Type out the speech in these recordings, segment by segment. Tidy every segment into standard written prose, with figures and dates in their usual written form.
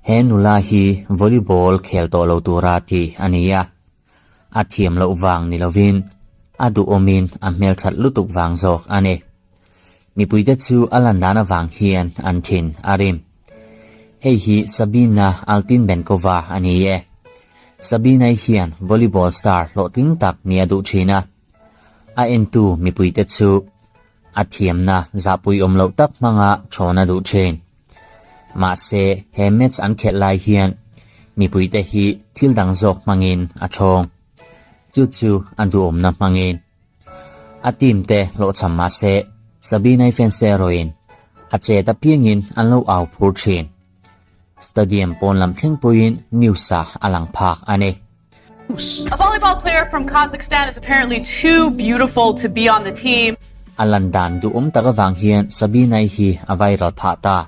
He nula hi volleyball khel tawh lo tura tih a ni a, a thiam loh vang ni lovin a duhawmin a hmelthat lutuk vang zawk a ni. Mipuite chu a lan dan avang hian an thin a rim. Hei hi Sabina Altinbenkova a ni e. Sabina-i hian volleyball star hlawhtling tak ni a duh thin a. A entu mipuite chu a thiamna zahpui awm loh tak hmanga thawn a duh thin. Mahse, he match an khelh lai hian mipuite hi thil dang zawk hmangin a thawng. Chu chu a duhawmna hmangin. A team te hlawhchham mahse, Sabina-i fans te erawhin a chet apiangin an lo au phur thin. Stadium pawn lam thleng pawhin news-a a lang phak a ni. A volleyball player from Kazakhstan is apparently too beautiful to be on the team. A lan dan duhawm tak avang hian Sabina-i hi a viral phah ta.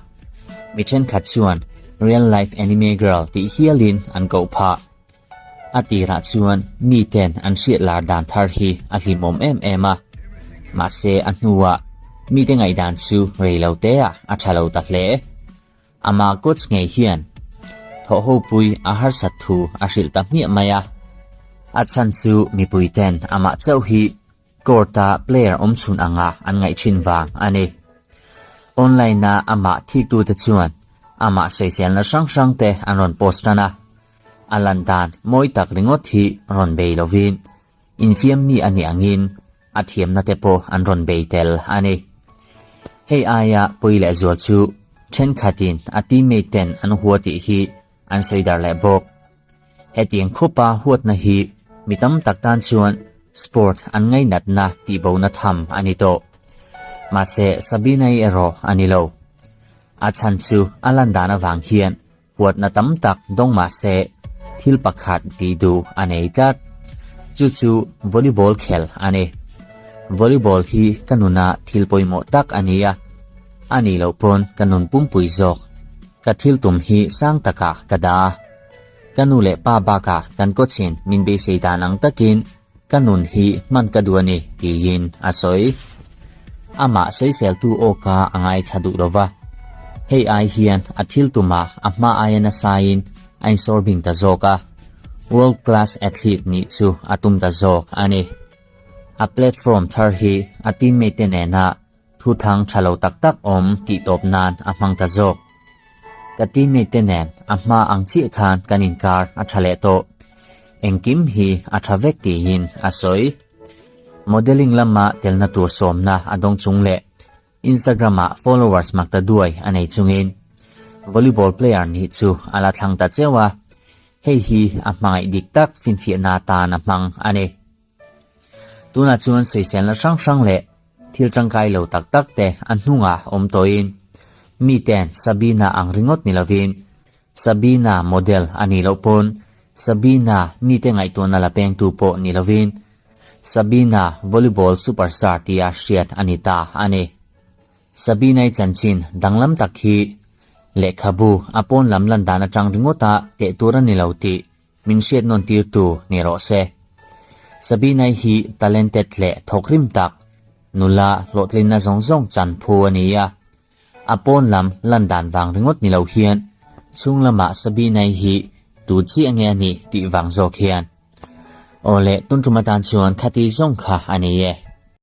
Mi thenkhat chuan real life anime girl tih hialin an koh phah. A tirah chuan miten an hriat lar dan thar hi a hlimawm em em a, mahse a hnuah mite ngaihdan chu rei lo teah a tha lo ta hle. Ama coach ngei hian thawhhopui a harsat thu a hrilh ta hmiah mai a, a chhan chu mipuiten amah chauh hi court-a player awmchhun anga an ngaih thin vang a ni. Online-a amah thiktute chuan amah sawiselna hrang hrangte an rawn post tan a, A lan dan mawi tak ringawt hi rawn bei lovin, infiam mi a nih angin a thiamna te pawh an rawn bei tel a ni. Hei aia pawi leh zual chu thenkhatin a teammate ten an hua tih hi an sawi dar leh bawk. Hetiang khawpa huatna hi mi tam tak tan chuan sport an ngainatna tihbona tham a ni tawh. Mahse Sabina-i erawh a ni lo. A chhan chu a lan dan avang hian Huatna tam tak dawng mah se thil pakhat tih duh a nei tlat. Chu chu volleyball khel a ni. Volleyball hi ka nuna thil pawimawh tak a ni a, a nih loh pawn ka nun pumpui zawk. Ka thil tum hi sang takah ka dah a. Ka nu leh pa bakah kan coach-in min beisei dan ang takin ka nun hi hman ka duh a ni tiin a sawi. Amah sawiseltu awka a ngaithla duh lo va, hei ai hian a thil tumah a hma aia nasain a insawr bing ta zawk a, world class athlete nih chu a tum ta zawk a ni. A platform thar hi a teammate te nena Thuthang tha lo tak tak awm tih tawp nan a hmang ta zawk. Ka teammate te nen a hma ang chiah khan kan inkar a tha leh tawh. Engkim hi a tha vek tiin a sawi. Modelling lama telna tur sawmna a dawng chung leh Instagram ah followers mak ta duai a nei chungin volleyball player nih chu a la thlang ta cheu a, hei hi a hmangaih dik tak finfiahna atan a hmang a ni. Tunah chuan sawiselna hrang hrang leh thil tangkai lo tak tak te a hnungah awm tawhin miten Sabina ang ringawt ni lovin Sabina model a nih loh pawn Sabina mite ngaihtuahna la pengtu pawh ni lovin Sabina volleyball superstar tia hriat a ni ta a ni. Sabina-i chanchin danglam tak hi lehkhabu a pawn lam lan dan atang ringawta teh tur a ni lo tih Min hriat nawn tirtu ni rawh se. Sabina-i hi talented leh thawkrim tak, nula hlawhtlinna zawng zawng chan phu a ni a. A pawn lam lan dan vang ringawt ni lo hian chhung lamah Sabina-i hi tu chiah nge a nih tih vang zawk hian. Aw le, tun tum atan chuan khati zawng kha a ni e.